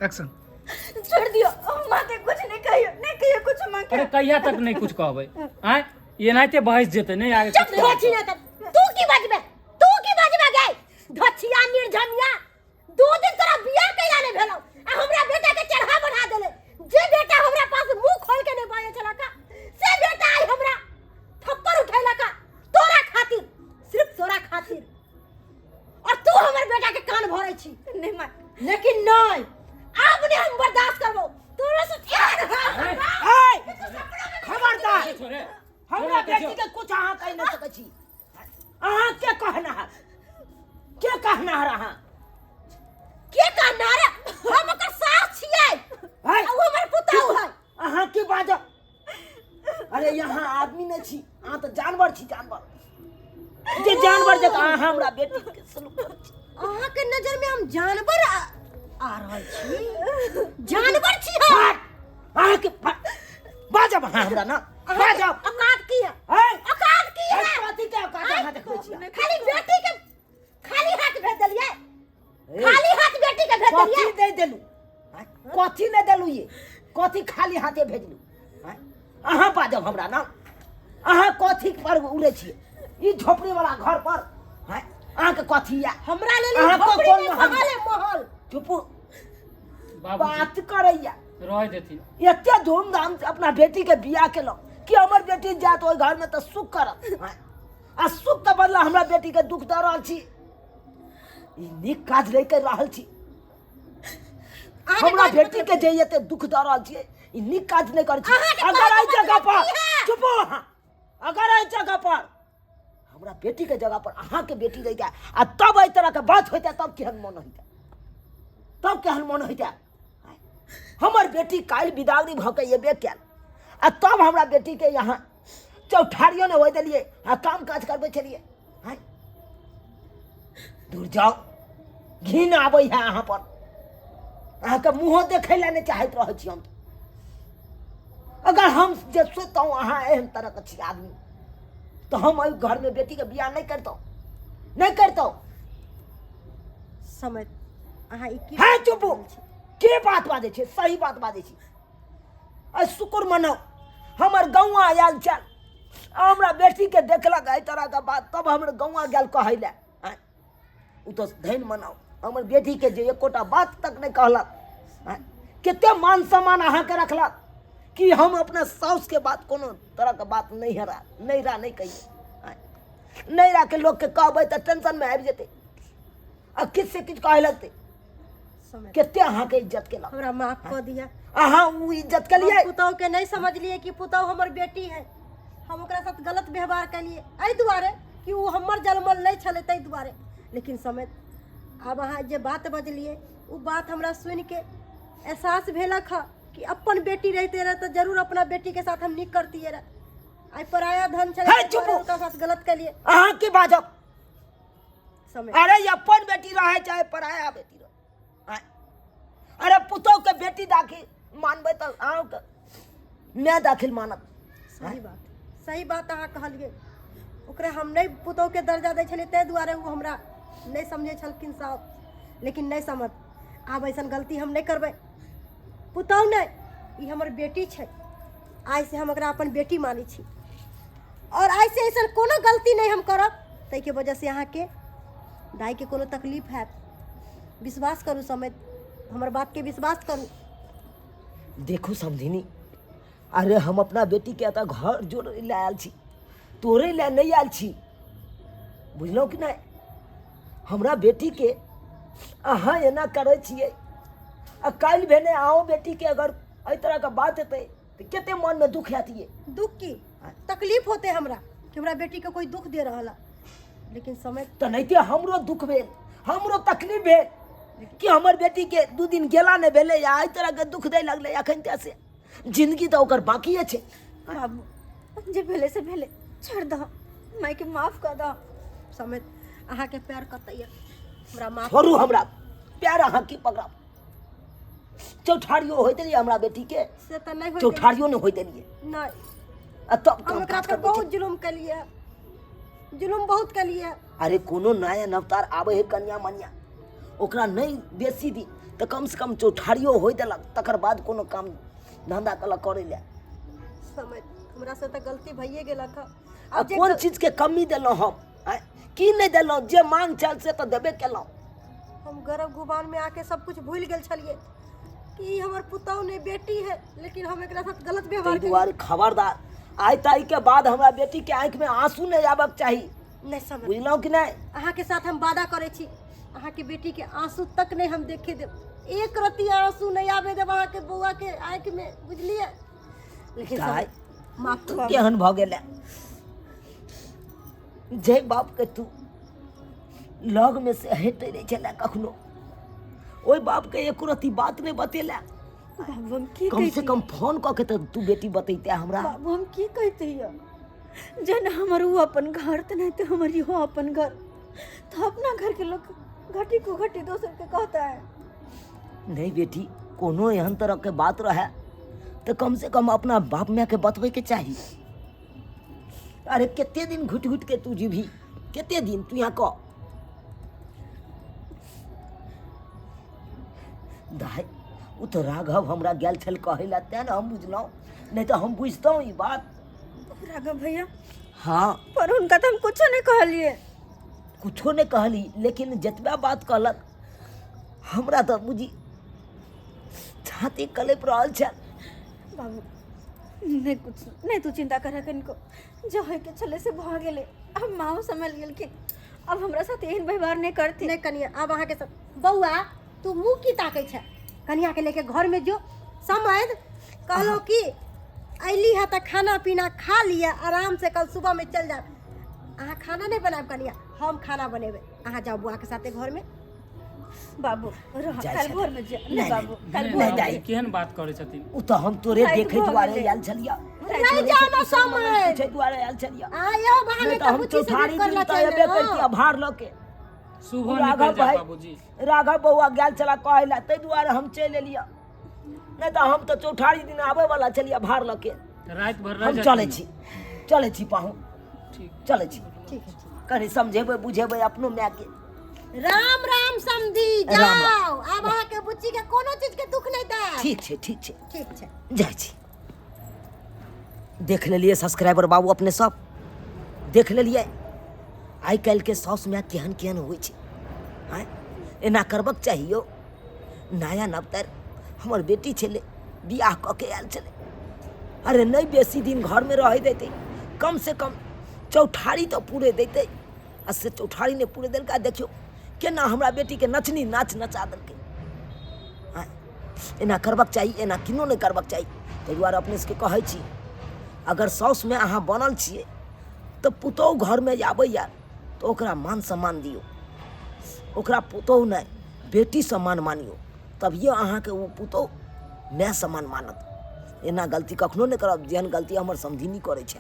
Action. छोड़ दियो माँ के, कुछ नहीं कहियो, नहीं कहियो कुछ माँ के। अरे कहिया तक नहीं कुछ कहबै? आँय, एनाहिते बहस जेतै नहीं आगे? चुप धोछी ना तू की बजबे, तू की बजबे गे धोछिया निर्झमिया? 2 दिन तोरा बियाह कैला नहीं भेलौ आ हमरा बेटा के चढ़ा बढ़ा देले। जे बेटा हमरा पास मुंह खोल के नहीं बाजे छला का, से बेटा आई हमरा थप्पड़ उठैला का तोरा खातिर, सिर्फ तोरा खातिर। और तू हमर बेटा के कान भरै छी। नहीं माँ। लेकिन नहीं, आब नहीं हम बर्दाश्त करबो तोरा से। ए, खबरदार, छोड़े हमरा बेटी के कुछ अहाँ कहि नहि सकै छी। अहाँ के कहना है, के कहना है अहाँ के कहना रे? हम ओकर सास छियै है? आ उ हमर पुतहु है। अहाँ के बाजब? अरे यहाँ आदमी नहि छी, अहाँ तऽ जानवर छी, जानवर। जे जानवर जकाँ अहाँ हमरा बेटी के सलूक करै छी। अहाँ के नजर में हम जानवर आ, आ रहल छी? जानवर छी हम? भाग! अहाँ के बाजब अहाँ हमरा ना बाजब। औकात की है? है? औकात की है? कथी के औकात अहाँ देखबै छी? खाली बेटी के खाली हाथ भेज देलियै। ए, खाली हाथ बेटी के भेज कथी देलियै। दे देलू? आँय? कथी नहि देलू? ये कथी खाली हाथे भेजलू? आँय? अहाँ बाजब हमरा ना? अहाँ कथी पर उड़ै छियै ई झोपड़ी वाला घर पर? आँय? अहाँके कथी या हमरा लेल अहाँ को झोपड़ी कोन नहि, महल? महल है, महल। चुपू। बाबूजी बात करैया। रह देथिन। एते धूमधाम से अपना बेटी के बियाह केलहुँ कि हमर बेटी जायत ओहि घर में तऽ सुख करत। आँय? आ सुख के बदला हमरा बेटी के दुख दऽ रहल छी। ई नीक काज नहि कर रहल छी। अहाँके हमरा कहैके बेटी मतलब के जे एते दुख दऽ रहल छियै, ई नीक काज नहि करै छी। अहाँके अगर एहि कहैके जगह मतलब पर की है? चुपो अहाँ। अगर एहि जगह पर हमरा बेटी के जगह पर अहाँके बेटी रहितै आ तब एहि तरह के बात होइतै, तब केहन मन होइतै? तब केहन मन होइतै? हमर बेटी काल्हि बिदागरी भऽ के एबे कयल आ तब हमरा बेटी के यहाँ चौठारियो नहि होइ देलियै आ काम काज करबै छलियै। आँय, दूर जाउ, घिन आबै है अहाँ पर। अहाँके मुँहो देखै लए नहि चाहैत रहै छी हम। अगर हम जे सोचतहुँ अहाँ एहन तरहके छी आदमी, तऽ हम एहि घरमे बेटीके बियाह नहि करितहुँ, नहि करितहुँ। समय अहाँ ई की है बात चुपू। रहल छी? के बात बाजै छै? सही बात बाजै छी। आ शुक्र मनाउ, हमर गौआ आयल छल आ हमरा बेटीके देखलक एहि तरहके बात, तब हमर गौआ गेल कहै लए। आँय, ओ तऽ धनि मनाउ हमर बेटीके जे एकोटा बात तक नहि कहलक। आँय, कते मान सम्मान अहाँके रखलक कि हम अपना साउसके बात कोनो तरहके बात नहि हेरा नहि रा नहि कहियै। आँय, नहि राके लोकके कहबै तऽ टेंशनमे आबि जेतै आ किछु से किछु कहै लगतै। समय कते अहाँके इज्जत केलक। हमरा माफ कऽ दिअ। अहाँ ओ इज्जत केलियै? हम पुतहु के नहीं समझलिए कि पुतहु हमर बेटी है। हम ओकरा साथ गलत व्यवहार केलिए एहि दुआरे कि ओ हमर जन्मल नहीं छलै ताहि दुआरे। लेकिन समय आब अहाँ जे बात बजलिए ओ बात हमरा सुनि के एहसास भेलक हँ कि अपन बेटी रहिते रहे तऽ जरूर अपना बेटी के साथ हम नीक करतियै रहे। आइ पराया धन छलै हे, ताहि चुप। दुआरे ओकरा साथ गलत केलिए। अहाँ की बाजब? समय अरे अपन बेटी रहे चाहे पराया बेटी रहे। आँय। अरे पुतोह के बेटी दाखिल मानबै तऽ अहाँके माय दाखिल मानत। सही बात, सही बात अहाँ कहलिए। ओकरा हम नहीं पुतोह के दर्जा दै छलियै ताहि दुआरे ओ हमरा नहीं समझै छलखिन साहब। लेकिन नहीं समझ, आब ऐसन गलती हम नहीं करबै। पुतोह नहीं, ई हमर बेटी छै। आइ से हम ओकरा अपन बेटी मानै छी और आइ से ऐसन कोनो गलती नहीं हम करब ताहिके वजह से अहाँके दाइके कोनो तकलीफ हैत। विश्वास करू समय, हमर बातके विश्वास करू। देखू समधिनी, अरे हम अपना बेटी के एतऽ घर जोड़ै लए आयल छी, तोड़ै लए नहि आयल छी, बुझलहुँ कि नहि? हमरा बेटी के अहाँ एना करै छियै आ काल्हि भेने अहूँ बेटी के अगर एहि तरहके बात हेतै तऽ कते मनमे दुख हैत ये? दुख की तकलीफ होते हमरा कि हमरा बेटी के कोई दुख दे रहल है। लेकिन समय तऽ नहिते हमरो दुख भेल, हमरो तकलीफ भेल कि हमर बेटी के 2 दिन गेला नहि भेलै आ एहि तरहके दुख दै लगलै। अखन तऽ से जिंदगी तऽ ओकर बाकिए छै। बाबू, जे भेलै से भेलै, छोड़ दह, मायके माफ कऽ दह। समय अहाँके पैर कतैया, हमरा माफ छोड़ू हमरा पैर। अहाँ की पकड़ब? चौठारियो होइत देलियै हमरा बेटी के? से तऽ नहि होइत। चौठारियो नहि होइत देलियै। नहि। आ तब हम काम ओकरा काज पर करबै बहुत छै। जुलुम केलिए, जुलुम बहुत केलिए। अरे कोनो नया नवतार आबै है कनिया मनिया, ओकरा नहि बेसी दिन तऽ कमसँ कम चौठारियो होइ देलक तकर बाद कोनो काम धन्धा कलक करै लए। समझ हमरा से तऽ गलती भइए गेलक हँ। आ कोन चीजके कमी देलहुँ हम? आँय, की नहि देलहुँ? जे मांग छल से तऽ देबे केलहुँ। हम गर्व गुमान में आके सब कुछ भूल गेल छलिए कि ई हमर पुतहु नहीं बेटी है, लेकिन हम एकरा साथ गलत व्यवहार ताहि दुआरे खबरदार, आइ ताहिके बाद हमरा बेटीके आँखिमे आंसू नहि आबक चाही। नहीं समझ बुझलहुँ कि नहि? अहाँ के साथ हम वादा करै छी, अहाँ के बेटी के आंसू तक नहीं हम देखे देब, एक रत्ती आंसू नहीं आबे देब अहाँ के बौआ के आँखि में, बुझलिए? लेकिन दाइ, माफ तू केहन भऽ गेलै जे बापके तू लगमे से हटै नहि छलै कखनो, ओहि बापके एको रत्ती बात नहि बतेला। बाबू हम की कम से कहितियै? कम फोन कऽ के तऽ तू बेटी बतैते हमरा। बाबू हम की कहितियै? जन हमर उ अपन घर तऽ नहीं तो हमर इहो अपन घर, तो अपना घर के लोग घटी को घटी दोसर के कहता है। नहीं बेटी, कोनो एहन तरह के बात रहे तऽ कम से कम अपना बाप माय के बतबै के चाही। अरे कते दिन घुटि घुटि के तू जीबही, कते दिन तू यहाँ कह दाइ, ओ तऽ राघव हमरा गेल छल कहै लए तेँ ने हम बुझलहुँ, नहि तऽ हम बुझतहुँ ई बात। राघव भैया? हाँ। पर हुनका तऽ हम कुछो नहि कहलिए। कुछो नहि कहली, लेकिन जतबा बात कहलक हमरा तऽ बुझी छाती कलपि रहल छल। बाबू नहि कुछ नहि, तू चिंता कर कनिको, जो होय के छलै से भऽ गेलै। अब माओ समझ गेलखिन, अब हमरा साथ एहन व्यवहार नहि करथिन। नहीं कनिया, आब अहाँ के सब बौआ तू मुँह की ताकै छै? कनिया के लेके घर में जो समझ कहलो कि अइली है तऽ खाना पीना खा लिअ आराम से, कल सुबह में चल जाब। अहाँ खाना नहीं बनायब कनिया, हम खाना बनेबै, अहाँ जाओ बुआ के साथे घर में। बाबू रह, जाइ काल्हि छथिन। भोर में जा। नहि, नहि बाबू, काल्हि नहि, भोर में। दाइ। केहन बात करै छथिन? ओ तऽ हम तोरे राति देखै भऽ दुआरे गेलै। आयल छलियऽ। नहि जाना समय। पूछै दुआरे आयल छलियऽ। अहाँ इहो बहाने नहि तऽ तऽ हम बुच्ची से भेंट चौठारी करला दिन तऽ चलि एबे एलहुँ। करितियै भार लऽ के। सुबह राघव निकलि जायब भाइ, बाबूजी। राघव बौआ गेल छला कहै लए ताहि दुआरे हम चलि एलियै, नहि तऽ हम तऽ चौठारी दिन आबै वाला छलियै भार लऽ के। राति भर रहि हम जाथिन। चलै छी, चलै छी पाहुन। ठीक। चलै छी। ठीक है, ठीक। कनि समझेबै बुझेबै अपनो मायके। राम राम समधी, राम राम। जाओ, आब अहाँके बुच्ची के कोनो चीज के दुख नहीं देब। ठीक छै, ठीक छै। ठीक छै, जाइ छी। देख लेलियै सब्सक्राइबर बाबू, अपने सब देख लेलियै आइ काल्हिके साउस माय केहन केहन होइ छै। आँय, एना करबक चाही यौ? नया नवतर हमर बेटी छलै, बियाह कऽ के आयल छलै। अरे नहि बेसी दिन घरमे रहै दैतै, कम से कम चौठारी तऽ पूरे दैतै, आ से चौठारी नहि पूरे देलकै। आ देखियौ केना हमरा बेटीके नचनी नाच नचा देलकै। आँय, एना करबक चाही? एना किनो नहि करबक चाही। ताहि दुआरे अपने सबके कहै छी, अगर साउसमे अहाँ बनल छियै तऽ पुतोहु घरमे आबैए तऽ ओकरा मान सम्मान दियौ, ओकरा पुतोहु नहि बेटी सम्मान मानियौ, तभिए अहाँके ओ पुतोहु माय सम्मान मानत। एना गलती कखनो नहि करब जेहन गलती हमर समधिनी करै छै।